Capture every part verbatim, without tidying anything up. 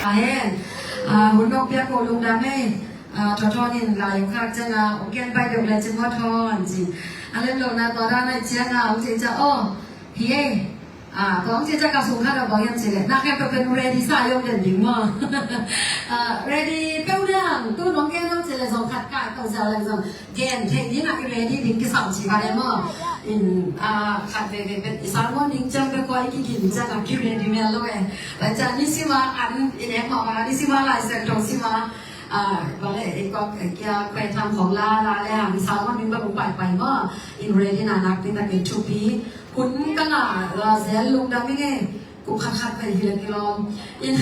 Amen. Ah, hun nong piak ko lungdam ei. Ah, thotho nin lai ung khak ciang a, ong gen pai deuh le cin maw thon ci. A lem lo na tua dan ai ciang a, ong ci ciang, oh, hi ei. Ah, tua ong ci ciang ka sung khat a bang hiam ci le. Na khem pe pen ready sa yong den ding maw. Ah, ready peu dang, tu nong gen ong ci le zong khat ka, tau sa le zong. Gen thei ding a i ready ding kisam ci ka le maw. In, ah, khat veve pen i sermon ding ciang pen kua i kigin ciang a ki ready mel lo e. Tua ciang ni sima an i nek mah mah ni sima Lai Siangtho sima, ah, bang le i kua kia kua tham khong la la le hang sermon ding bang pai pai maw. In ready na nakpi takin thupi. Hun ka ngah, ah, zel lungdam ing e. Kum khat khat vei hi le kilawm. In,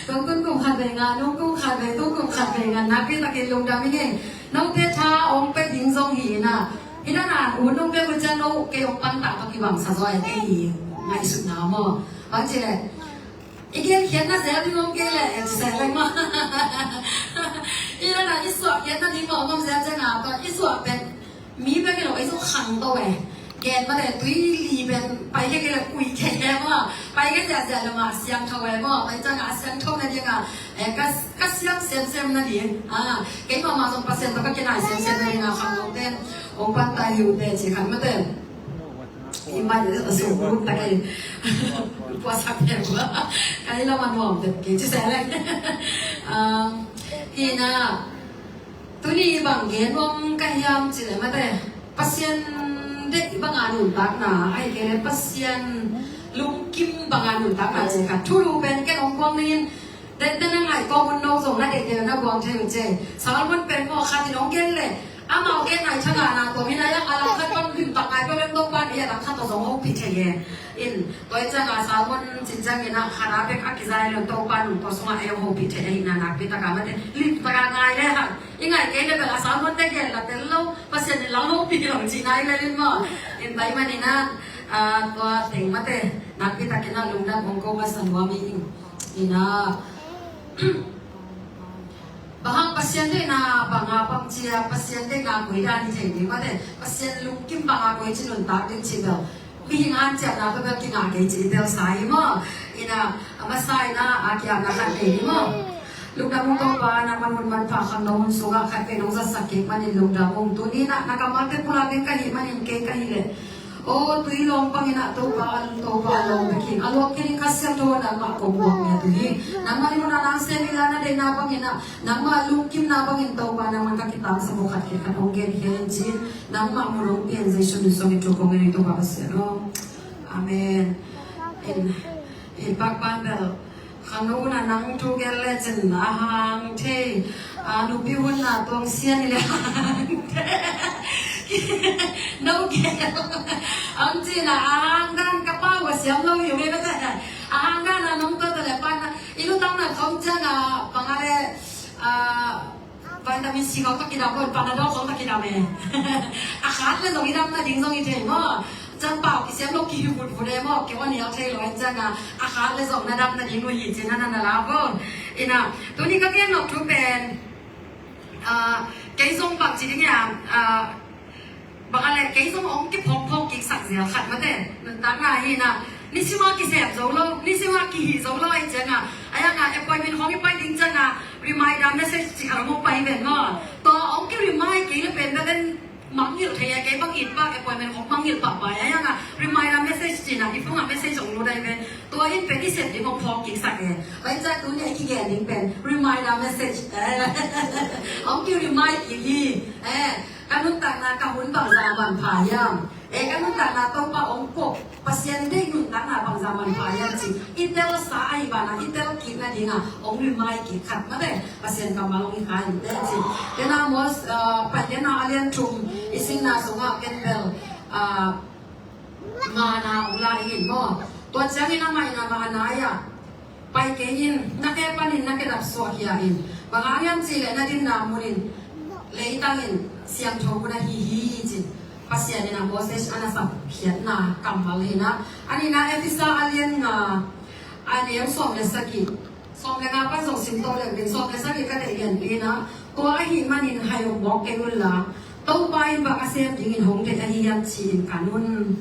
kong kun kum khat vei nga, nung kum khat vei, tung kum khat vei nga, nakpi takin lungdam ing e. Note tha ong pe ding zong hi in a. Hi na na, hun nong pe ko ciang no, kei ong pan ta pa kibang sa zaw e, kei hi ngaihsutna maw. Bang ci le. I gen khiatna zel ding ong kei le, e ci se leng maw. Hi na na, i suah khiatna ding maw, ong om zel ciang a, tua i suah pen. Mi bek hi lo, ei zong khangto e. Gen mate tui li pen pai kei kei le kui kei e maw. Pai kei ziahziah lo mah siangtho e maw. Pai ciang a siangtho na ding a, eh, ka, ka siam semsem na ding. Ah, kei mahmah zong Pasian tawh ka kinai semsem na ding a khangto ten. Ong pan ta hi uh te ci khan mate. I mai a suk lut ta kei. Puasak pe ua. Ka hi lo man mawm te kei ci se le. Um, hi na. Tuni bang gen om ka hiam ci le mate. Pasian deih banga nuntakna, ahih kei le Pasian lungkim banga nuntakna ci kha. Thulu pen ken ong kuang ning in, den den a ngai kong un no zong na deih deih na kuang thei un ci. Salmon pen maw khat in ong gen le, amau gen nai thangahna tua min a yak a lam khat pan limtak ngai peuh lem Topa ni a lam khat tawh zong hopih thei e. In, tua i ciang a Salmon cin ciang in a khat a bek a kizai lo Topa nung tua sungah ei hong hopih thei ahihna nakpi taka mate. Limtak a ngai le hang. I ngai kei le bel a Salmon te gen la tel lo, Pasian in la hopih lo cihna i lel in maw. In bai man in a, ah, tua teng mate, nakpi takin a lungdam hong ko masa nuam i ing. In a, bang hang Pasian deihna banga bang cia, Pasian deihna koi dan i thei ding mate, Pasian lungkim banga koi ci nuntak ding ci bel. Mihing hanciamna peuhpeuh kingah kei ci i telsa hi maw. Ina, a masa ina, a kiamna khat nei hi maw. Lungdam ung Topa, nangman hun manpha khangno hun sungah khat vei nong zatsak kik manin lungdam ung. Tuni na, na kammalte pulak ding ka hih manin kei ka hih leh. O, tui lawng bangin ah Topa, a Topa a lawng bek hi. A luak kei ding Kha Siangtho nangmah kong buak ngiat uh hi. Nangmah i mun a nang sem ila na deihna bangin ah, nangmah lungkimna bangin Topa nangman ka kitamsa buk khat khit khat hong gen hi in ci. Nangmah mun hong pian Jesu min suangin thu kong ngen hi Topa Pasian aw. Amen. In, in pakpan bel. Khangno hun a nang thu gel lecin a hang thei. A nupi hun a tuang sian i le hang thei. No gel. Ang cin a hang dan ka pau ka siam lo hi ung e ka ta. A hang dan a nong to ta le pan a. I lutang na khong ciang a pang a le, a, Vitamin C khong ka kidam lo, Panadol khong ka kidam e. A khat le zong i dam nading zong i thei maw. Ciang pau kisiam lo kihi vutvut e maw, ki on i au thei lo en ciang a, a khat le zong na dam nading uh hi ci na na na la vo. Ina, tuni ka gen nop thu pen, ah, kei zong bang ci ding hiam, ah, Bang a le kei zong hong kiphawkphawk kiksak zel khat mate. Nuntakna hi na. Nisima kisem zo lo, nisima kihih zo lo ahi cianga. Ahi hanga appointment hong i pai ding cianga reminder message ci khat hong pai ven maw. Tua hong ki-remind kei le pen bek en mangngilh thei a, kei bang it bak appointment hong mangngilh pahpah. Ahi hanga reminder message ci na i phone a message hong lut ahi ven. Tua in pen i sep ding hong phawk kiksak e. Pai ciang tuni a i kigen ding pen reminder message. Hong ki-remind kik hi. Eh. Ka nuntakna ka hun bangzah manpha hiam? E, ka nuntakna Topa hong pop Pasian deih nuntakna bangzah manpha hiam ci i telsa ahi bana i tel kik nadinga hong remind kik khat mate Pasian kammal hong i khai in te ci. Tena Mos, ah, Pai tena a lian thum i singna sungah ken bel, ah, mana hong la in maw. Tua ciangin amah in amah a nai-ah Pai kei in, na khe panin na khe dap suah khia in. Bang hang hiam cih leh na dinna munin leitangin siangtho mun ahi hi ci. Pasian in a Moses a na sapkhiatna kammal hi na. A nihna Efesa a lian nga a neu sawm le sagih. Sawm le nga pan zong sim to leng ding, sawm le sagih ka deih lianpi na. Tua ahih manin hai uh mawk kei unla. Topa in bang a sem dingin hong deih ahi hiam ci-in kan un.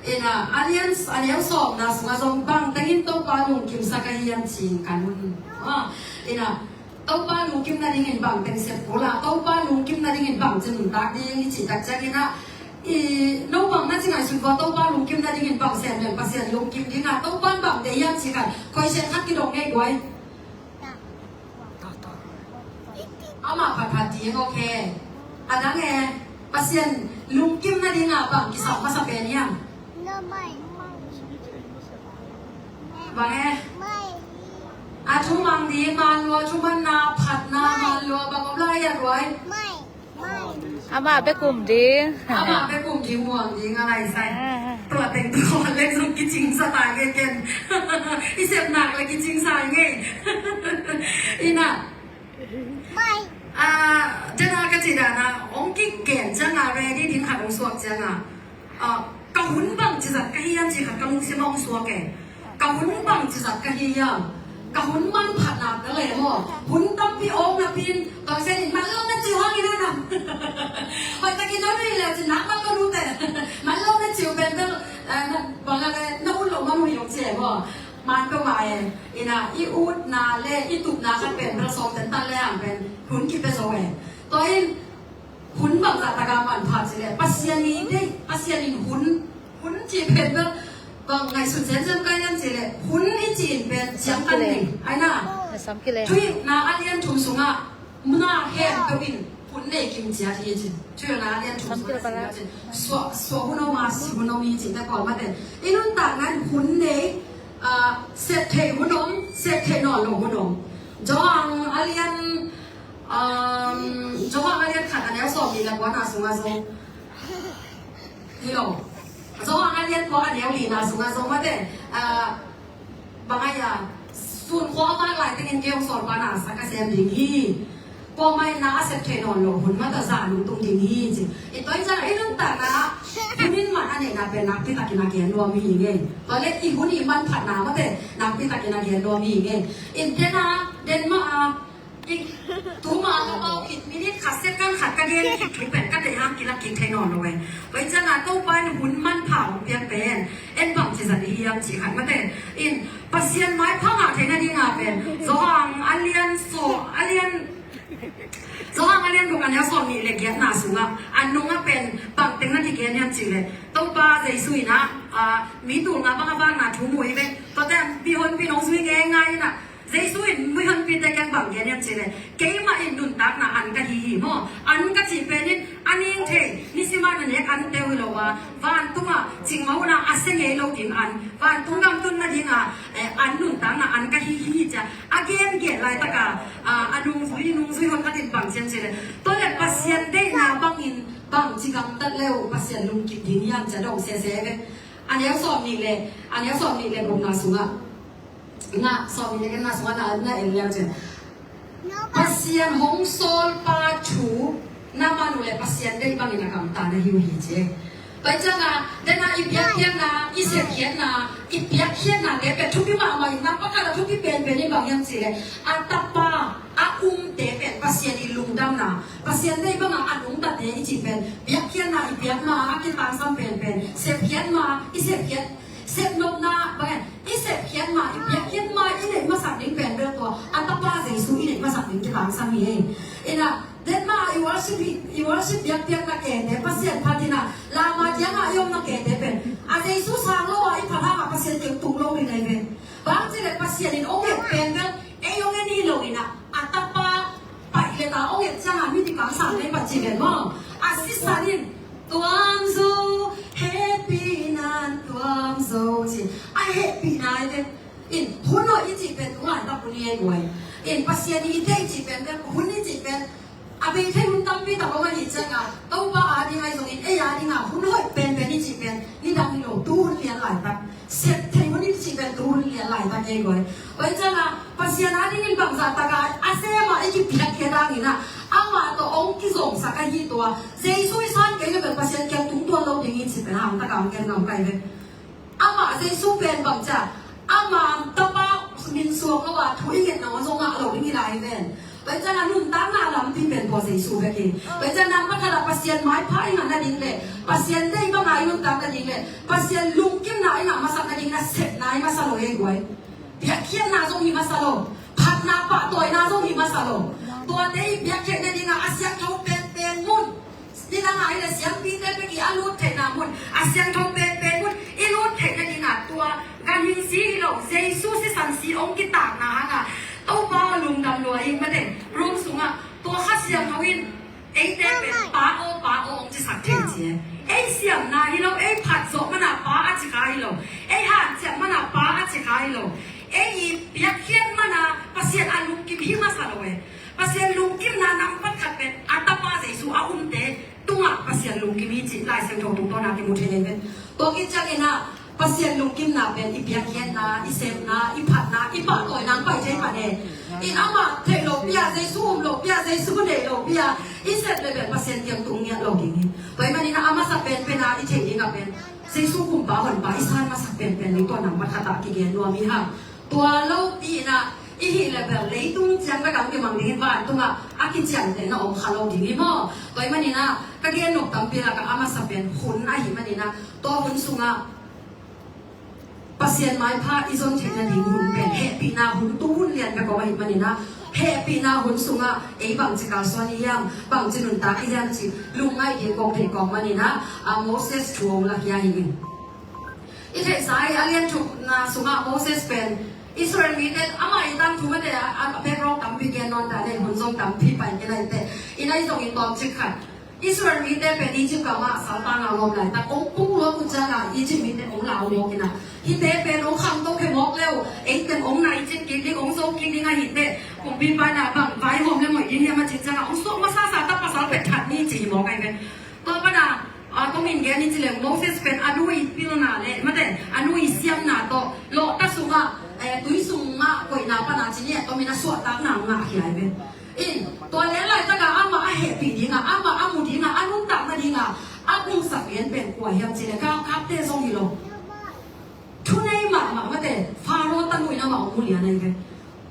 Ina, a lian, a neu sawmna sungah zong bang tengin Topa lungkimsak ka hiam ci-in ka nung. Ah, ina, Topa lungkim nadingin bang teng sep kul a, Topa lungkim nadingin bang ci nuntak ding i cih tak ciangin ah, i, no bang na ci ngaihsut vua, Topa lungkim nadingin bang sem leng Pasian lungkim ding a, Topa bang deih hiam cih khat, question khat kidong ngei guai. Amah phatphat ding, ok. A dang e, Pasian lungkim nading a bang kisap masa pen hiam? Bang e? A thumang ding man lua, thumanna, phatna man lua, bang om lai a guai? Amah bek um ding. Amah bek um ding, muang ding a lai sai. Ah. Tua teng tua lek zong kicingsa ta nge ken. I sep nak le kicingsa nge. Ina. Ah, dena ka ci dana, ong kigen cianga, ready ding khat ong suak cianga. Ah, ka hun bang cizat ka hi hiam ci khat ka lungsim ah ong suak e. Ka hun bang cizat ka hi hiam? Ka hun manphatna ka le maw? Hun tampi awk napi in, tawh sia in, man lo na ciu hang in a nam. Hoih takin na nui le cin nak man lo nute. Man lo na ciu pen bel, eh, na, bang a le, na ut lo man hui ong ci e maw? Man peuhmah e. Ina, i utna le i tupna khat pen bel sawm ten tan le ang pen hun kipia zo e. Tua in, hun bangzah taka manpha cih leh Pasian i deih, Pasian in hun, hun cih pen bel bang ngaihsun semsem ka hiam cih leh hun i cih in pen ciangtan ning. Aina, Thuhilhna a lian thum sungah na khempeuh in hun nei kim ciat hi ci. Thuhilhna a lian thum sungah na sim ciat. Suah, suah hun om a, si hun om hi ci, te Kawl mate. I nuntakna in hun nei, ah, sep theih hun om, sep theih nawn lo hun om. Johan a lian Um, Johan a lian khat a neu sawm nih le kuana sungah zong. Hi lo. Johan a lian kua a neu lina sungah zong mate. Ah, bang a ia, sun khua a vak lai tengin kei hong sawl pana sa ka sem ding hi. Kuamah in na a sep thei nawn lo hun mata za lungtung ding hi ci. I tua in ciang i nuntakna hun in man a neihna pen nakpi takin a gen nuam hi ngei. Tua le i hun i manphatna mate nakpi takin a gen nuam hi ngei. In tena, den ma a, Tuma ka pau khit minute khat second khat ka gen khit thu pen ka deih hang kilak kik thei nawn lo e. Tua ciangin Topa in hun manpha hong piak pen en bang ci zat i hiam cih khat mate. In Pasian maipha ngah theihna dingin pen Johan a lian sawm, a lian, Johan a lian guk a neu sawm nih le giatna sungah a nungah pen bang teng na kigen hiam cih leh Topa Jesu in ah, ah, mi tul nga bang a vakna thu mu hi ve. Tuate mihonpi in hong zui ngeingai in ah Jesu in mihonpite kiang bang gen hiam cih leh, keimah in nuntakna an ka hi hi maw. An ka cih pen in a ning thei, nisim a na nek ante uh hi lo a, vantungah cingmah hun a a sia ngei lo ding an, vantung gam tun nading a, eh, an nuntakna an ka hi hi ci a, a gen gen laitak a, ah, a nungzui, nungzui hon khat in bang ci hiam cih leh, tua leh Pasian deihna bangin bang ci gamtat le uh Pasian lungkip ding hiam ci a dong sese ve. A neu sawm nih le, a neu sawm nih le gukna sungah. Nga, sawm nih le giatna sungah na, na en leu cin. Pasian hong sawlpa thu na man uh leh Pasian deih bangin a gamta na hi uh hi ci. Tua ciangin, dena i biakpiakna, i sepkhiatna, i piakkhiatnate pen thupi mahmah in, na pakhat a thupi penpen in bang hiam cih leh, a tapa, a umte pen Pasian i lungdamna, Pasian deih bangin a lungdamte i cih pen, biakkhiatna i piak ma a kitangsam penpen, sepkhiat ma i sepkhiat, sepnopna, bang hiam, i sepkhiat ma, i piakkhiat ma, i neih masak ding pen bel tua a tapa Jesu i neih masak ding kitangsam hi. Ina, den ma i worship hi, i worship biakpiakna kete, Pasian phat ina, lama kianga i omna kete pen a Jesu sang lo a i phat hanga Pasian kiang tung lo ding ahi ve. Bang cih leh Pasian in ong et pen bel ei ong en hi lo ina, a tapa paih le ta ong et cianga mi kitangsam le pah ci ven maw. A sisan in tuam zo, hehpihna in tuam zo ci. A hehpihna ahi ve. In hun hoih i cih pen tu laitak hun hi ei guai. In Pasian i deih i cih pen pen hun i cih pen a bei thei hun tampi tak om ahih ciangin Topa a ding ahi zongin ei a dingin hun hoih penpen i cih pen nidang hi lo, tu hun lian laitak. Sep thei hun i cih pen tu hun lian laitak ei guai. Tua ciangin Pasian a dingin bangzah takin a sem a i kipiakkhiat hangin ah amah tawh ong kizomsak ahi tua. Jesu i san kei le pen Pasian kiang tung tuan lo ding i cih pen hang takin ong gen ngam kai ve. Amah Jesu pen bang ci a, amah tapa min suak lo a thu i ngetna zong ngah lo ding hi lai ven. Tua ciangin a nuntakna lampi pen Topa Jesu bek hi. Tua ciangin a pakhat a Pasian maipha i ngah nading le Pasian deih banga i nuntak nading le Pasian lungkimna i ngah masak nading, nasepna hi masa lo ei guai. Biakkhiatna zong hi masa lo. Phatna pahtawina zong hi masa lo. Tuate i biak theih nadingah a siangtho penpen mun, nidang a hi le siampite bek i a lut theihna mun, a siangtho penpen mun i lut theih nadingah tua ganhing si hi lo, Jesu sisan si hong kitakna hangah Topa lungdam lua ing mate. Rome sungah tua Kha Siangtho in eite pen Pa aw, Pa aw hong cisak thei ci e. Ei siamna hi lo, ei phat zawh mana Pa a ci kha hi lo, ei hanciam mana Pa a ci kha hi lo, ei i biakkhiat mana Pasian a lungkim hi masa lo e. Pasian lungkimna nambat khat pen a Tapa Jesu a umte tungah Pasian lungkim hi cih Lai Siangtho tungtawna kimu thei hi ven. Tua khit ciangin ah Pasian lungkimna pen i biakkhiatna, i sepna, i phatna, i pahtawina hong pai thei pan e. In amah theih lopi a, Jesu um lopi a, Jesu nei lopi a i sep le pen Pasian kiang tung ngiat lo ding hi. Tua ahih manin ah a masa penpen a i theih ding a pen Jesu Kumpa Honpa i san masak penpen ding tua nambat khat ah kigen nuam hi hang. Tua lopi in ah i hih le bel leitung ciang bek a hong kimang ding hi, vantungah a kiciamtehna om kha lo ding hi maw? Tua ahih manin ah ka gen nop tampi lakah a masa pen hun ahih manin ah tua hun sungah Pasian maipha i zon theihna ding hun pen hehpihna hun, tu hun lian bek om ahih manin ah hehpihna hun sungah ei bangci kalsuan i hiam, bangci nuntak i hiam cih lungngaih ding kong theih kawm manin ah, a, Moses thu hong lak hi a hi in. I theihsa hi, a lian thumna sungah Moses pen Israel mite, amah i tangthu mate a, a background tampi gen nawn ta nei, hun zong tampi pai kei lai te. I nai zong i tawmcik khat, Israel mite pen Egypt gamah saltang a lawm laitak hong pung luat uh ciangah Egypt mite hong lau mawk in ah, hihte pen hong khangto khe mawk leu, ei pen hong nai cik kik ding, hong zo kik ding ahih teh kumpipa in ah bang vaihawm le moih ding hiam a cih ciangah hong suak masasa ta pasal pek that ni ci hi mawk ahi ve. Tua pan ah, a, kong in gen i ci leng Moses pen a nu i pilna le mate a nu i siamna tawh lawhta sungah, eh, tui sungah koihna pan a ci ni a tomin a suahtakna ngah hi ai ve. In tua leh laitakah amah a hehpih dingah, amah a mu dingah, a nuntakna dingah a kungsak lian pen kua hiam ci leh galkapte zong hi lo. Thunei mahmah mate Faro tanu in amah hong mu lian ai ve.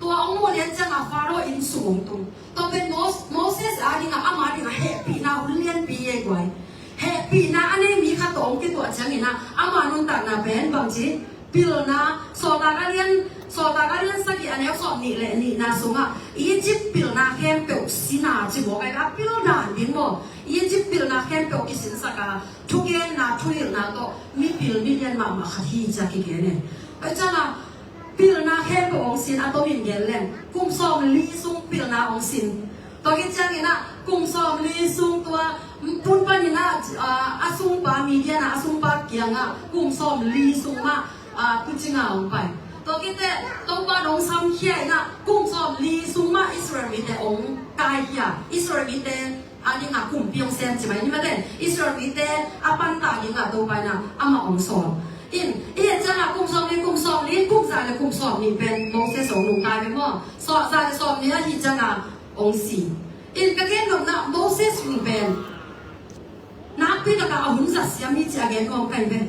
Tua hong mu lian ciangah Faro inn sung hong tung. Tua pen Mos-, Moses a dingah, ama dingah hehpihna hun lianpi ei guai. Hehpihna a nei mi khat tawh hong kituah ciangin ah ama nuntakna pen bangci pilna, Sawltak a lian, Sawltak a lian sagih a neu sawm nih le nihna sungah Egypt pilna khempeuh sina ci mawk ai, a pil dan ding maw? Egypt pilna khempeuh kisinsak a thugenna, thuhilhna tawh mipil milian mahmah khat hi ci a kigen e. Tua ciangah pilna khempeuh hong sin, a tomin gen leng kum sawmli sung pilna hong sin. Tua khit ciangin ah kum sawmli sung tua pun panin ah, a, a sungpa Midian ah, a sungpa kiangah kum sawmli sung mah, a, tuucing a hong pai. Tua khit teh Topa in hong samkhia in ah kum sawmli sung mah Israel mite hong kaikhia. Israel mite a dingah kumpi hong sem ci mai ni mate. Israel mite a panta dingah Topa in ah amah hong sawl. In, i et ciangah kum sawmli, kum sawmli, kum za le kum sawmnih pen Moses hong nungta ve maw? Sawm za le sawmnih ahih ciangah hong si. In ka gen nopna Moses hun pen nakpi takah a hun zat siam hi ci a gen nuam ka hi ve.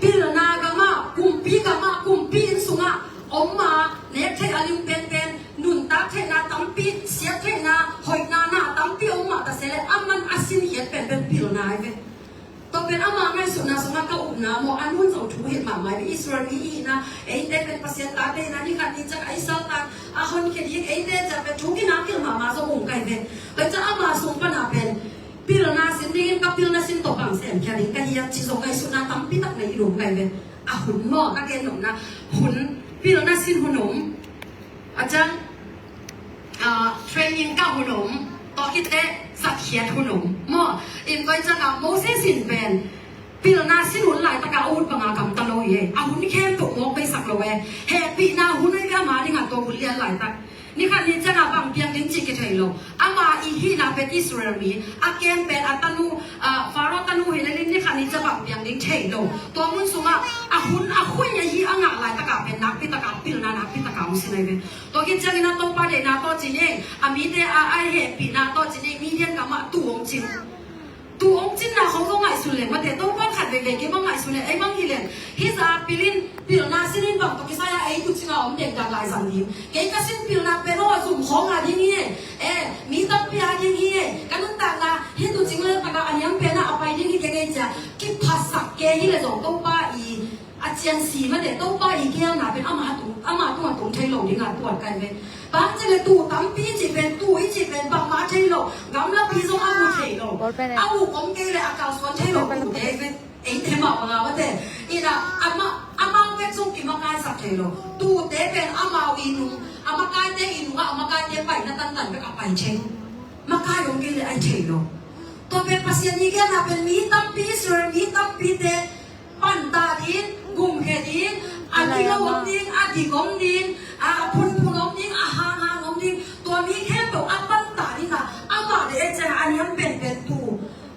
Pilna gamah, kumpi gamah, kumpi inn sungah om ma, nek theih a lim penpen, nuntak theihna tampi, siat theihna, hoihna na tampi om mah ta se leh, aman a sinkhiat penpen pilna hi ve. Tua pen ama ngaihsutna sungah ka upna maw, a nun zong thu hilh mahmah hi ve. Israel mi i hihna, eite pen Pasian tate hihna, ni khat ni ciang a i saltan a honkhia ding, eite ciang pen thu kinakpil mahmah zong um ka hi ve. Tua ciang ama sung pana pen pilna sin dingin ka pilna sin tawh bang semkhia ding ka hiam cih zong ngaihsutna tampi tak nei i lum ka hi ve. A hun maw, ka gen nopna hun, pilna sin hun om. A ciang, ah, training kah hun om. Tua khit teh zatkhiat hun om maw? In tua ciangah Moses in pen pilna sin hun laitakah a ut banga gamta lo hi e. A hun khempeuh mawk beisak lo e. Hehpihna hun ahi ve ama dingah tua hun lian laitak. Ni khat ni ciangah bang piang ding cih kithei lo. Ama i hihna pen Israel mi, a kem pen a tanu, ah, Faro tanu hi lel in ni khat ni ciang bang piang ding thei lo. Tua mun sungah a hun a khui ahi a ngah laitakah pen nakpi takah pilna nakpi takah hong sin ahi ve. Tua khit ciangin a Topa deihna tawh ci ning, a mite a, a hehpihna tawh ci ning, Midian gamah tu hong cing. Tu hong cinna khong zong ngaihsun leng mate, Topa khat veivei kei bang ngaihsun leng, ei bang hi leng, hih zah pilin pilna sinin bang tawh kisai a ei tu cina om dengdang lai zang ding. Kei ka sin pilna pen aw a zum khawng a ding hi e. Eh, mi tampi a ding hi e. Ka nuntakna hih tu cing le taka a niam pen a a pai ding hi kei ngei cia. Kiphasak kei hi le zong Topa i a cian si mate, Topa i kiangna pen ama tung, ama tung a tung thei lo ding a tuan kai ve. Bang ci le tu tampi ci pen, tu i ci pen bangmah thei lo. Gamlapi zong a mu thei lo. A u om kei le a kalsuan thei lo tu te ve. Ei te mah bang a mate. Ina ama, amau pen zong kimakaisak thei lo. Tu te pen amau i nung, a makaite i nung a, a makaite paina tantan bek a pai thei. Makai om kei le ai thei lo. Tua pen Pasian i kiangna pen mi tampi Israel, mi tampi te panta ding, gumkhe ding, a dilo om ding, a dik om ding, a phunphun om ding, a hanghang om ding. Tua mi khempeuh a panta ding a, amah le e ciang a niam penpen tu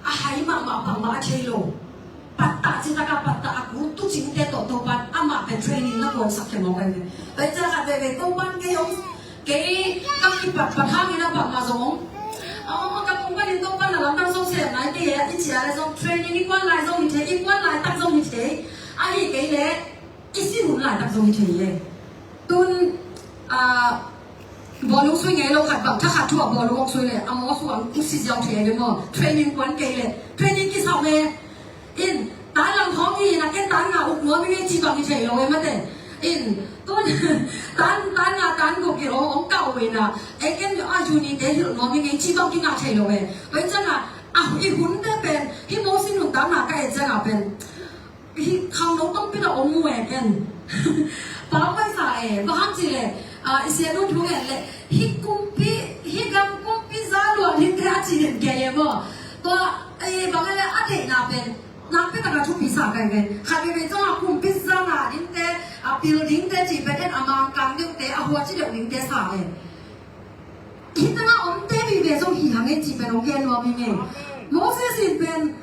a hai mahmah bangmah a thei lo. Patta citaka patta a ku tu cingte tawh Topan amah pen training na kuansak khe mawk ai ve. Tua i ciang khat veve Topan kei om Kei ka kipat pat hangin a bangmah zong om. A om a ka pung panin Topa na lamdang zong sem nai kei e, i cia le zong training i kuan lai zong hi thei, i kuan laitak zong hi thei. Ahi kei le i sin hun laitak zong hi thei e. Tun a bawlung sui ngei lo khat bang, thakhat thu a bawlung hong sui le a maw sui ang kusi ziau thei e maw. Training kuan kei le training kisam e. In tan lang khawng hi in a, ken tan nga uk nuam i ngei ci bang hi thei lo e mate. In tun tan, tan nga tan guk hi lo hong kah uh in a, e ken a uni te hilh nuam i ngei ci bang ki nga thei lo e. Tua i ciang a, a i hun te pen hi mo sin hun tan nga ka e ciang a pen hi khangno tampi na om mu e ken. Pau pai sa e, bang hang ci le, a, i sia nu thu ngen le hi kumpi, hi gam kumpi za luan hi te a ci den kei e maw. Tua e bang e le a deihna pen Nakpi taka thupi sa kai ve. Khat veve zong a kumpi zanga dingte, a pil dingte ci pen en a mangkang deuhte, a huaci deuh dingte sa e. Hih tengah omte veve zong hi hang e ci pen hong gen nuam hi nge. Moses in pen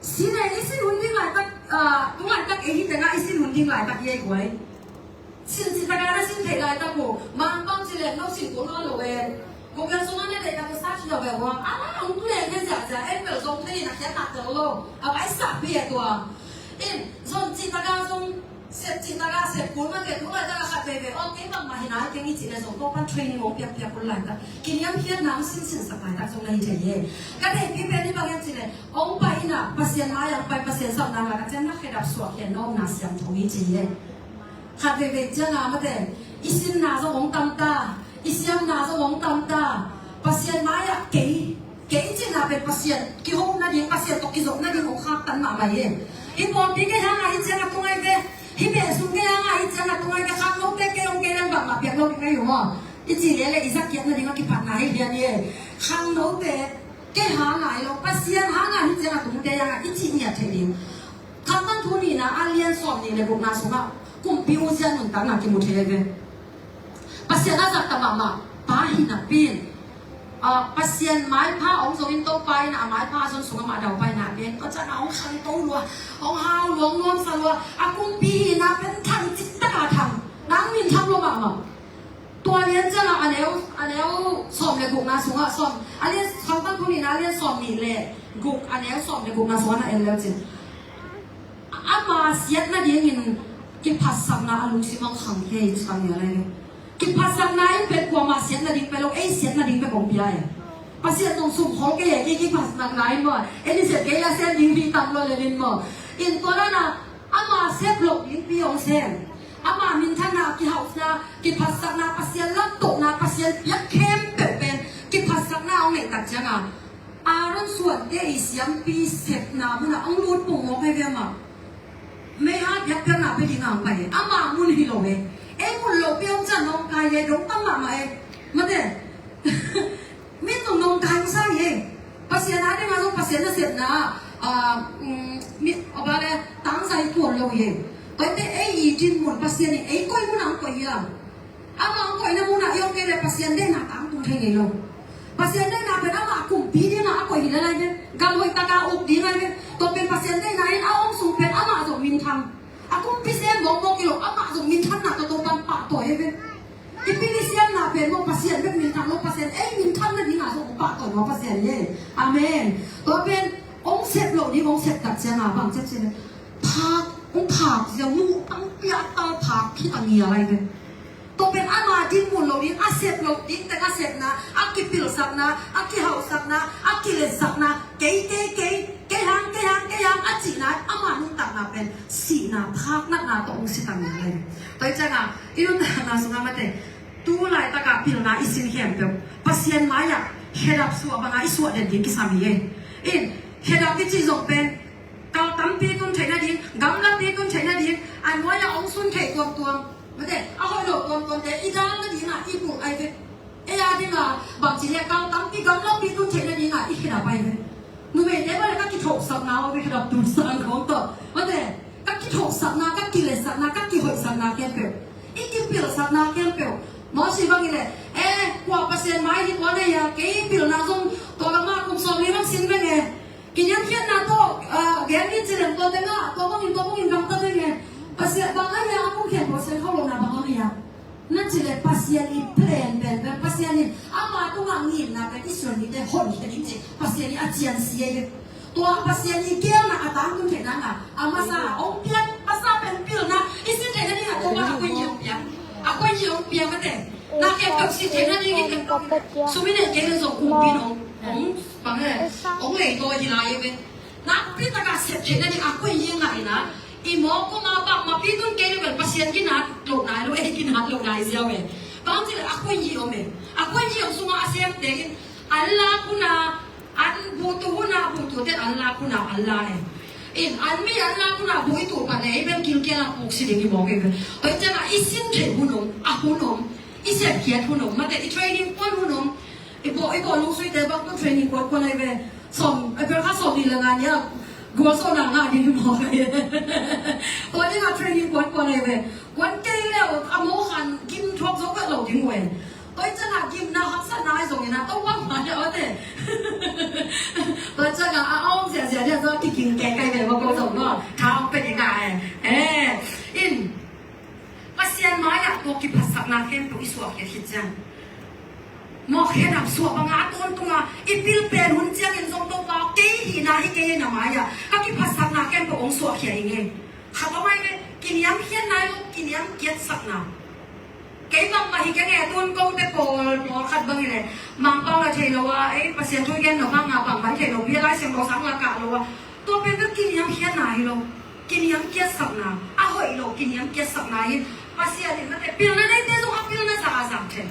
sin e i sin hun ding laitak, a, tung laitak e hih tengah i sin hun ding laitak hi e guai. Sin citaka na sin theih laitak uh, mangpang cilek no sin kul lo e. Kong bel sung a na deih tak sa ci lo e uh. A la hong tu leng he ziahziah en bel zong thei in a khiat tak tel lo. A bai sak pi e tua. In zon citaka zong sep citaka sep kul man te tu laitaka khat veve. Aw kei bangmah hi nai keng i cih le zong Topan training hong piakpiak kul laitak. Kiniamkhiatna hong sinsinsak laitak zong na hi thei e. Ka deihpi pen hi bang hiam cih le hong pai in a Pasian mai ah hong pai Pasian sapna ngah a ciang na khedap suak hian na omna siangtho hi ci hi e. Khat veivei cianga mate, i sinna zong hong tamta, i siamna zong hong tamta. Pasian mai-ah kei, kei cihna pen Pasian kiho nading, Pasian tawh kizop nading hong khaktan mahmah hi. Hih pawlpi kei hanga hih cianga tung ai ve, hih beh sung kei hanga hih cianga tung ai ve, khangnote kei hong kei leng bangmah piak lo ding ka hi uh maw? I cih leh leh i zakkiat nading a kipatna hi lian hi. Khangnote kei hanga hi lo, Pasian hanga hih cianga tungte hanga i cih ngiat thei ding. Khamtang thu nihna a lian sawm nih le gukna sungah kumpi Uzia nuntakna kimu thei ve. Pasian a zahtak mahmah pa hi napi in, a, Pasian maipha hong zongin Topa in a maipha a zon sungah mah a daupai napi in, tua ciangah hong khangto lua, hong hau lua, hong nuamsa lua, a kumpi hihna pen thang cik taka thang, nang minthang lua mahmah. Tua lian ciangah a neu, a neu sawm le gukna sungah sawm, a lian Khamtang thu nihna a lian sawm nih le guk, a neu sawm le gukna sungah na en leu cin. Ama siat nadingin kiphatsakna a lungsim hong khang hi ci bang hi a lai ve. Kiphatsakna in pen kuama siat nading pen lo, ei siat nading pen hong pia e. Pasian zong sum khol kei e, kei kiphatsakna in maw, ei ni siat kei la siat ding hi tam lo le nin maw. In tua lana ama sep lo ding pi hong sem. Ama minthanna, kihauhna, kiphatsakna, Pasian lamtohna, Pasian piak khempeuh pen kiphatsakna hong neih tak cianga Aaron suante i siampi sepna munah hong lut pongmawk hi ve mah. Meiha biakpiakna pe ding ang pai e. Ama mun hi lo e. Ei mun lo pi hong cian hong kai e, dong tam mahmah e. Mate. Mi tung nong kai sa hi. Pasian a ding a zong Pasian na sepna, a, um, mi, a ba le, tang sa hi tuan lo hi. Tua te ei i din mun Pasian in ei koi mun ang koi hi a. Ama ang koi na mun a i ong kei le Pasian deihna tang tung thei ngei lo. Pasian deihna pen ama kumpi ding a koi hi le lai ve. Gal hoi taka uk ding lai ve. Tua pen Pasian deihna in a ong sung pen ama zong min thang. A kumpi sem mawkmawk hi lo, amah zong minthanna tawh Topan pahtawi hi ve. I pi i siamna pen maw Pasian bek minthang lo, Pasian ei minthan nading a zong pahtawi maw Pasian hi. Amen. Tua pen hong sep loh ding hong sep tak ciangin bang ci a ci leh, phak, hong phak sia, mu ang piak tal phak khit a ngial lai ve. Tua pen ama dinmun lo ding, a sep loh ding teng a sepna, a kipilsakna, a kihauhsakna, a kiletsakna, kei, kei, kei, kei hang, kei hang, kei hang a cihna, ama nuntakna pen sihna, phak natna tawh hong si ta ngial lai ve. Tua hi ciangin i nuntakna sungah mate, tu laitakah pilna i sin khempeuh Pasian mai-ah khedap suah bangin i suah den ding kisam hi ei. In, khedap i cih zong pen kal tampi tun theih nading, gamlapi tun theih nading, a nuai-ah hong sun theih tuamtuam, mate, a hoih loh tuamtuamte i dal nadingin i bulh ahi ve. Ei a dingin bangci hiam, kal tampi gamlapi tun theih nadingin i khedap ahi ve. Numeite bang leh ka kithohsakna aw ve, khedap tun sang khawng tawh, mate, ka kithohsakna, ka kiletsakna, ka kihoihsakna khempeuh, i kipilsakna khempeuh. Mawsi bangin leh, eh, kua Pasian mai hi tua nei a, kei pilna zong tua lamah kum sawmli bang sin beng e. Kiniamkhiatna tawh, ah, gen ni ci leng tua tengah tua bangin, tua bangin gamta beng e. Pasian bang a hia, a kum khempeuh Pasian khauh lohna bang a hia? Na ci leh Pasian i plan pen, pen Pasian in ama tungah ngimna pen Israel mite honkhia ding cih Pasian i a ciansia hi. Tua Pasian i geelna a tangtun theih nangin a masa hong piak masa pen pilna i sin theih nadingin Topa a koih hong piak. A koih hong piak mate. Na khempeuh sin theih nadingin sum i neih kei leh zong kumpi in hong, hong bang e, hong leitawi hi lai ve. Nakpi takin sep theih nading a koih hi ngai na. I mawk kawmah bangmah pi tun kei leh bel Pasian ginat loh nai lo, ei ginat loh nai ziau e. Bang ci leh a koih hi om e. A koih hi om sungah a semte in an lak hun a, an buhtu hun a, buhtute in an lak hun a an la e. In, an mi an lak hun a buh i tuh pan e, ei bel gilkial a puk si ding i mawk e. Tua hi ciangin i sin theih hun om, a hun om, i sepkhiat hun om, mate, i training kuan hun om. I bawh, i bawh lungsuite bang tun training kuan kuan ahi ve. Sawm, April kha sawm nih le nga ni a gualzawhna ngah ding hi mawk ahi. Tua dingin training kuan kuan ahi ve. Kuan kei leh a mawk khan gim thuak zo vet lo ding uh e. Tua hi ciangin gimna haksatna ahi zongin a Topa mai-ah a te. Tua ciangin a om ziahziah ding a zong kiging kei kai ve mawk ko zong maw. Tha hong pia ding a e. Eh, in. Pasian mai-ah tua kiphatsakna khempeuh i suahkhiat khit ciang, mawh khedap suah bangin a tawntung a i pil pen hun ciangin zong Topa kei hihna hi kei in a mai-ah ka kiphatsakna khempeuh hong suahkhia ing e. Khat om ahi ve, kiniamkhiatna hi lo, kiniamkiatsakna. Kei bangmah hi keng e, tun kote pawl pawlkhat bangin e, Mangpau la thei lo a, ei Pasian thu i gen lo bangin bangmah i thei lo, bia Lai Siangtho sang la kah lo a, tua pen bel kiniamkhiatna hi lo. Kiniamkiatsakna, a hoih lo kiniamkiatsakna hi. Pasian in mate, pilna neite zong a pilna zah a zang thei.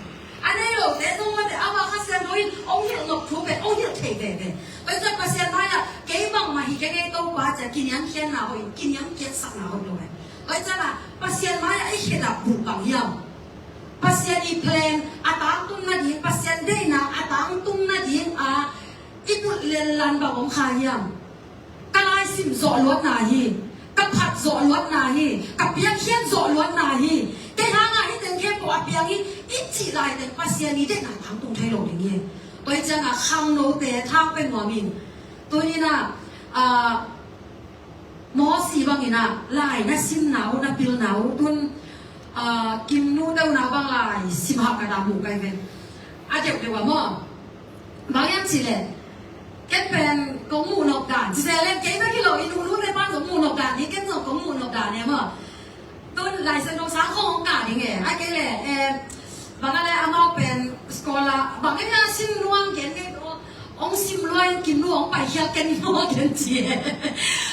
A nei lote zong mate, amah Kha Siangtho in hong hilh nop thu pen hong hilh thei veve. Tua hi ciang Pasian mai-ah kei bangmah hi keng e Topa ci-a kiniamkhiatna hoih, kiniamkiatsakna hoih lo e. Tua hi ciangin Pasian mai-ah i khedap bulh bang hiam? Pasian i plan a tangtun nading, Pasian deihna a tangtun nading a i bulh lenlan bang om kha hiam? Ka laisim zawh luatna hi, ka phat zawh luatna hi, ka piakkhiat zawh luatna hi. Kei hangah hih teng khempeuh a piang hi, i cih lai teng Pasian i deihna tangtung thei lo ding hi. Tua hi ciangin khangnote thang pia nuam ing. Tuni-in ah, ah, Mawsi bangin ah lai na simna uh, na pilna uh, tun, ah, Kimnu deuhna bang lai sim hak ka dam uh kai ven. A deuhdeuh a maw? Bang hiam cih leh ken pen kong muh nop dan, ci se leng kei bek hi lo, i nuhnute pan zong muh nop dan hi, ken zong kong muh nop dan hi maw? Tun Lai Siangtho sang khong hong kah ding e, a kei leh, eh, bang a leh amau pen scholar, bang a leh sim nuam gen ngei, hong sim lua in Kimnu hong paikhial ken maw ken ci e.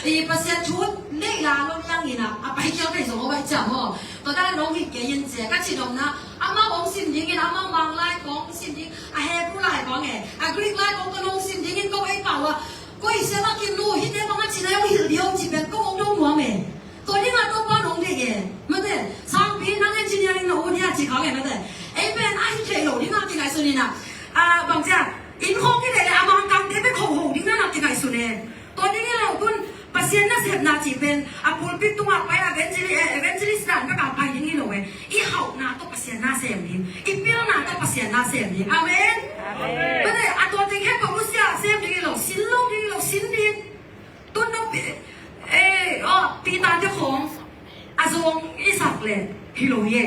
I Pasian thu neih la lo niang in a, a paikhial kei zong a bai ciam maw? Tua dan hong hi kei in ci e, ka cih nopna, amau hong sim ding in, amau Mang lai kong sim ding, a Hebrew lai kong e, a Greek lai kong ka nong sim ding in ko ei pau a, ko i siam a Kimnu, hihte bang a cih na hong hilh ding hong cih pen ko hong dong nuam e. Tua dingin Topa nong deih e. Mate, sangpi nang engineering na ut hia ci khang e mate. Ei pen a hi thei lo dingin kingaihsun in a. A, bang ci a, inn khawng kideih leh a Mangkangte bek hoho ding na kingaihsun e. Tua ding hi lo tun Pasian nasepna cih pen a pulpit tungah pai evangelist, eh, evangelist dan bek a pai ding hi lo e. I hauhna tawh Pasian na sem ding. I pilna tawh Pasian na sem ding. Amen. Amen. Mate, a tua teng khempeuh nusia sem ding hi lo. Sin lo ding hi lo, sin ding. Tun no pi, eh, oh, Peter te khong a zong i sak leh hi lo hi e.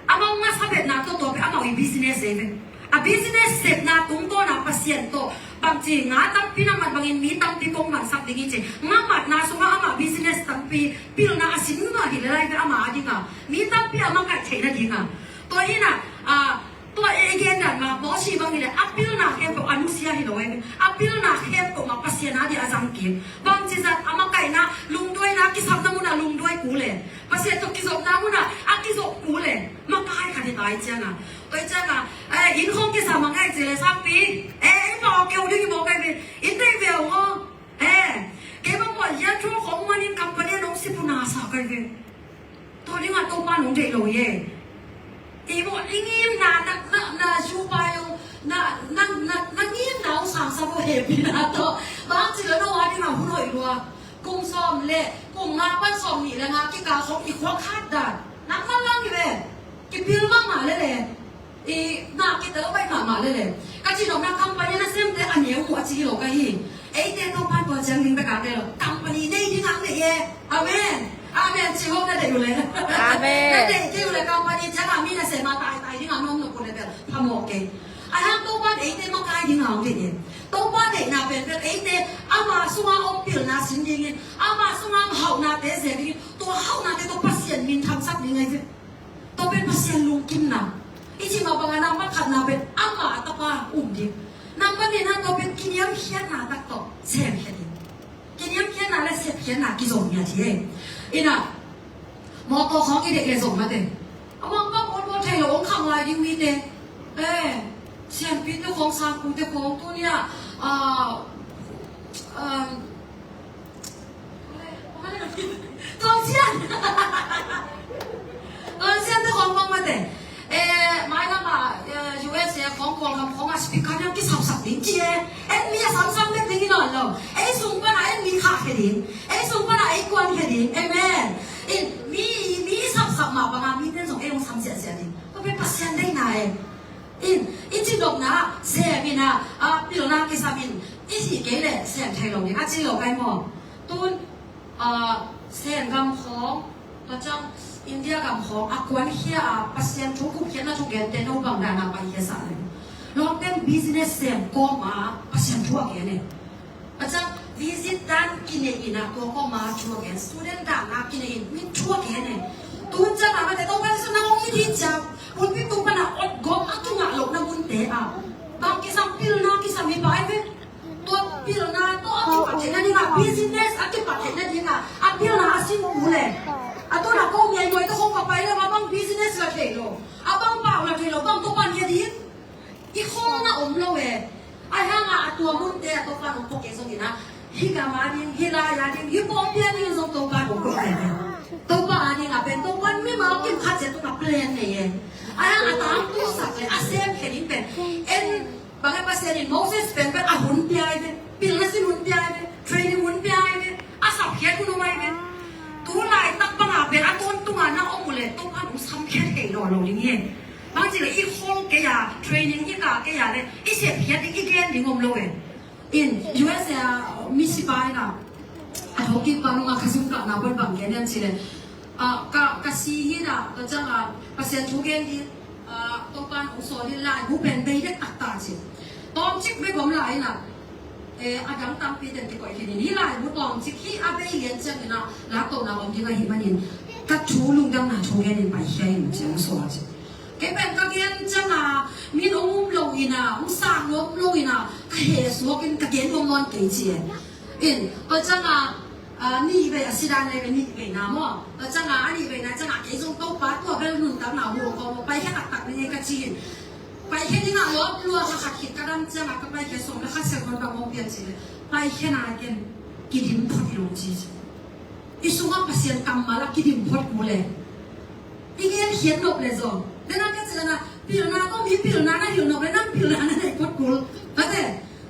Amau masa betna tawh tua pen amau i business e ve. A business sepna tungtawna Pasian tawh bangci nga tampi na mat bangin mi tampi kong mansak ding hi ci. Nga matna sungah amah business tampi pilna a sin ngah hi le lai ve ama a dinga mi tampi a makaih theihna dinga. Tua hi na, a, tua e gen dan ma bawsi bang hi le a pilna khempeuh a nusia hi lo e. A pilna khempeuh ma Pasian a di a zang kim. Bangci zat a makaihna lungduaina kisapna muna lungduai kul e. Pasian tawh kizopna muna a kizop kul e. Makai khat hi tai cianga. Oi cianga, eh, inn khong kisa mangai ci le sakpi. Eh, i pau keu ding i mawk ai ve. Inn dei ve o ngo. Eh, kei bang pau ya thu khong manin company nong sipuna sa kai ve. Tua dinga Topa nong deih lo ye. I mawk i ngimna na, na, na zupa yo, na, na, na, na ngimna ong sangsa bo he pina to. Bang ci le no a dinga hun hoih lua. Kum sawm le, kum nga pan sawm nih le nga kikal khong i khuak khat dan. Nang man lang hi ve. Kipil mahmah le le. I, na kite lo bai mahmah le le. Ka ci lo na company na sem te a neu mu a ci lo ka hi. Eite Topan tua ciang ding bek a te lo. Company nei ding ang nei e. Amen. Amen. Ci ho na dei u le. Amen. Na dei ke u le company ciang a mi na sem a tai tai ding a nom no ko le bel. Phamawh kei. A hang Topan eite makai ding ang dei e. Topa deihna pen bel eite ama sunga om pilna sin dingin, ama sunga om hauhnate zek dingin, tua hauhnate tua Pasian min thamsak ding ai ve. Tua pen Pasian lungkimna. I cih mah bangin a pakhatna pen ama a tapa um ding. Nambat nihna tua pen kiniamkhiatna tak tawh semkhia ding. Kiniamkhiatna le sepkhiatna kizom ngiat hi. Ina, mawtaw khawng i deih le zom mate. Amah bang mawtaw thei lo hong khang lai ding mite. Eh, siampite khawng, sangpute khawng, tuni a, ah, um, Tuang sian. Tuang sian te khawng bang mate. Eh, mai lama, eh, U S A khawng, Kawlgam khawng a speaker niang kisapsak ding ci e. En mi a samsam bek ding i nawn lo. Ei sung pana en mi khahkhia ding. Ei sung pana ei kuankhia ding. Amen. In mi, mi sapsak mah banga mi ten zong ei hong sam ziahziah ding. Tua pen Pasian deihna e. In, i cidopna sem in a, a, pilna kisam in, i cih kei le sem thei lo ding a ci lo kai maw? Tun, a, Sen gam khawng, tua ciang India gam khawng a kuankhia a Pasian thu kupkhiatna thugente no bang dana paikhia sa le. Lawmten business sem kawma Pasian thu a gen e. A ciang visit dan kinei in a tua kawma thu a gen, student dan a kinei in min thu a gen e. Tun ciang a mate Topa Jesu na hong it hi ciang, pulpit tung pana ot gawp a kingah lohna munte a bang kisam, pilna kisam hi pai ve. Tua pilna tua a kipat theihna ding a, business a kipat theihna ding a, a pilna a sin kul e. A tuna ko ngiai nuai tawh hong ka pai le ma bang business la thei lo, a bang pau la thei lo, bang Topa ngia ding. I kholna om lo e. Ai hanga a tua munte a Topa nong pok e zongin a, hih gam a ding, hih lai a ding, hih pawlpi a ding zong Topa nong pok e. Topa a ding a pen Topa mimal kim khat zia tung a plan nei e. Ai hanga a tangtu sak le a sem khe ding pen en bang e Pasian in Moses pen pen a hun pia i ve, pilna sin hun pia i ve, training hun pia i ve, a sapkhiat hun om ai ve. Tu laitak banga pen a tawntunga na om uh le Topa nong samkhiat thei nawn lo ding hi. Bang ci le i khol kei a, training i kah kei a le i sepkhiat ding i gen ding om lo e. In, U S A a mi sipai na, a thokik pa nunga ka zum kahna pon bang gen hiam ci le, a, ka, ka si hi na, ka ciang a Pasian thu gen ding, a, Topan hong sawl hi lai, hu pen bei dek taktak ci. Tawmcik bek om lai na, Eh, a dang tampi ten kikoih khin in, hih laibu tawmcik hih a bei lian ciangin a, laktawhna om ding ahih manin, ka thu lungdamna thu genin paikhia in ciang suak ci. Kei pen ka gen ciang a, min hong um lo in a, hong sang nuam lo in a, ka heh suak in ka gen nuam nawn kei ci e. In, tua ciang a, a, nih vei a sidan nei ve nih veina maw. Tua ciang a, a nih veina ciang a, kei zong Topa tua bel nuntakna hu lo ko maw, paikhia taktak ni ngei ka ci in. Paikhia dingah lawp lua kha khat khit ka dam ciangah ka paikhia sawm le khat siang hon bang hong pian cih leh paikhia na ken kidim phot hi lo ci. I sungah Pasian kammal a kidim phot kul le i gen khiat nop le zong. Dena ka cih lana pilna kong mi pilna na hilh nop le nang pilna na nei phot kul. Mate.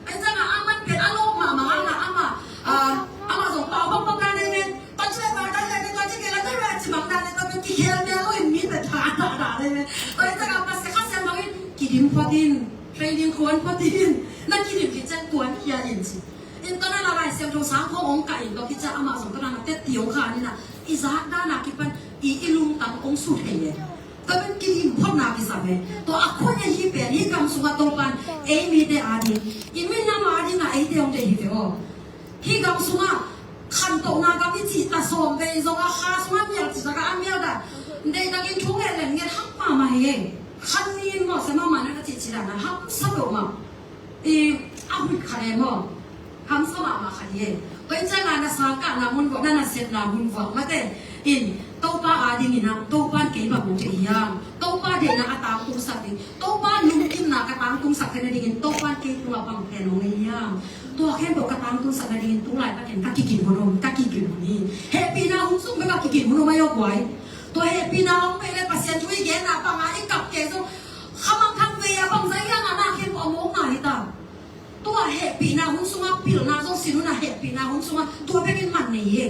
Ai ciangah a man pen a lawp mahmah hangah amah, ah, amah zong pau bang bang dan nei men. Tua ci le tua dan nei, tua ci kei la tua ci bang dan nei, tua pen kikhel mel lo in mi pen tha dah dah nei men. Tua ai ciangah Pasian kha siam lo in kidim phot in, training kuan phot in. Na kidim khit ciang kuan khia in ci. In tua na na Lai Siangtho sang khong ong kah in tua khit ciang amah zong tua na na tet ti ong kha ni na. I zak dan a kipan i, i lungtang ong su thei le. Tua pen kidim photna kisam e. Tua a khuai a hi pen hi kam su Topa'n ei mite ading, i minam ading a eite hong deih hi ve aw. Hih gam sungah khantohna gam i cih ta sawm vei zong a, kha sungah mial cih tak a a mial dan deihtakin thu nget leh nget hak mahmah hi. Khan ni in maw, sia mahmah na ka cih cih dan a hamsa peuhmah. I a huih khat e maw, hamsa mahmah khat hi e. Tua hi ciangin na sangkahna mun vuah, na nasepna mun vuah mate in Topa adingin ah, Topa'n kei bang hong deih hiam? Topa deihna a tangtungsak ding, Topa lungkimna ka tangtungsak theihna dingin Topa'n kei tungah bang pen hong nei hiam? Tua khempeuh ka tangtungsak nadingin tu laitakin ka kigin hun om, ka kigin hun hi. Hehpihna hun sung bek a kigin hun om ahi aw guai. Tua hehpihna hong pia leh Pasian thu i genna bangah i kap kei zong, khamangthang vei a bangzah i hiam a, na khempeuh a mawkna hi ta. Tua hehpihna hun sungah pilna zong sin un a, hehpihna hun sungah tua bekin man nei hi.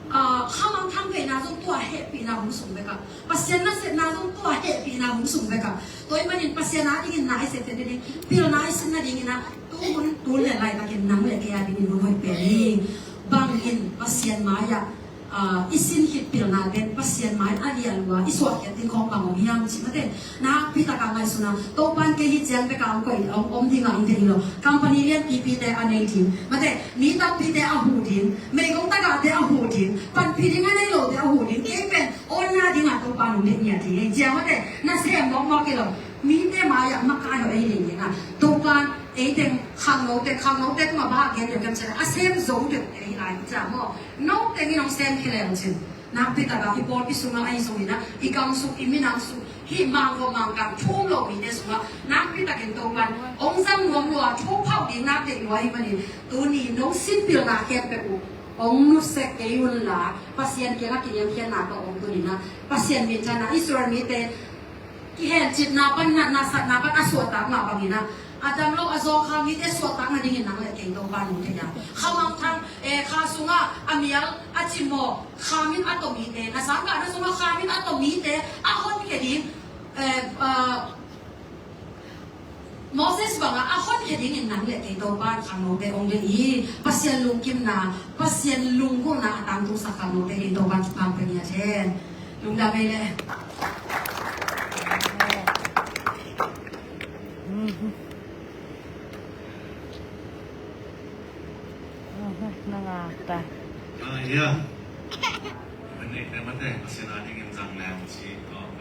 Ah, khamangthang veina zong tua hehpihna hun sung bek a, Pasian nasepna zong tua hehpihna hun sung bek a. Tua ahih manin Pasian adingin na i sep theihna ding, pilna i sin nadingin ah, tu hun tu leh laitakin nang leh kei adingin hun hoih pen hi. Bangin Pasian mai-ah ah, i sin khit pilna pen Pasian mai a lian lua i suahkhiat ding khawng bang om hiam cih mate. Nakpi takin ngaihsun a, Topa'n kei hih ciang bek a hong koih, hong om ding a hong deih hi lo. Company lianpipite a nei ding mate, mi tampite a huh ding, meigong tagahte a huh ding, panpih ding a nei lote a huh ding, kei pen awn na ding a Topa'n hong deih ngiat hi. Ciang mate, na sem mawkmawk hi lo. Mite mai-ah makai hawh ei ding hi na. Topa'n ei teng khangnote, khangnote tungah bang gen deuh hiam cih leh a sem zo deuhte hi lai hi ciang maw. Note in hong sem khia leng cin, nakpi takin i pawlpi sungah ahi zongin ah, i gam sung, i minam sung, hih mangkawm mangkang thu um lo mite sungah nakpi takin Topa'n hong zang nuam lua, thu phauh ding nak deih lua ahih manin, tuni nong sin pilna khempeuh uh hong nusia kei un la, Pasian kiangah kiniamkhiatna tawh hong tun in ah, Pasian minthanna, Israel mite kihencitna pan, natna satna pan a suahtak mah bangin ah, a dam lo a zawng kha mite suahtak nadingin nang leh kei Topa'n hong deih a. Khamangthang, eh, kha sungah a mial a cimawh, kha min a tawh mite, na sangkahna sungah kha min a tawh mite a honkhia ding, eh, ah, Moses bangah a honkhia dingin nang leh kei Topa'n khangnote hong deih hi. Pasian lungkimna, Pasian lunggulhna a tangtungsak khangnote kei Topa'n thupha pia ngiat hen. Lungdam ei leh. Nang a ta. Ah, ya. Mane, mate, Pasian adingin zang leng ci, oh.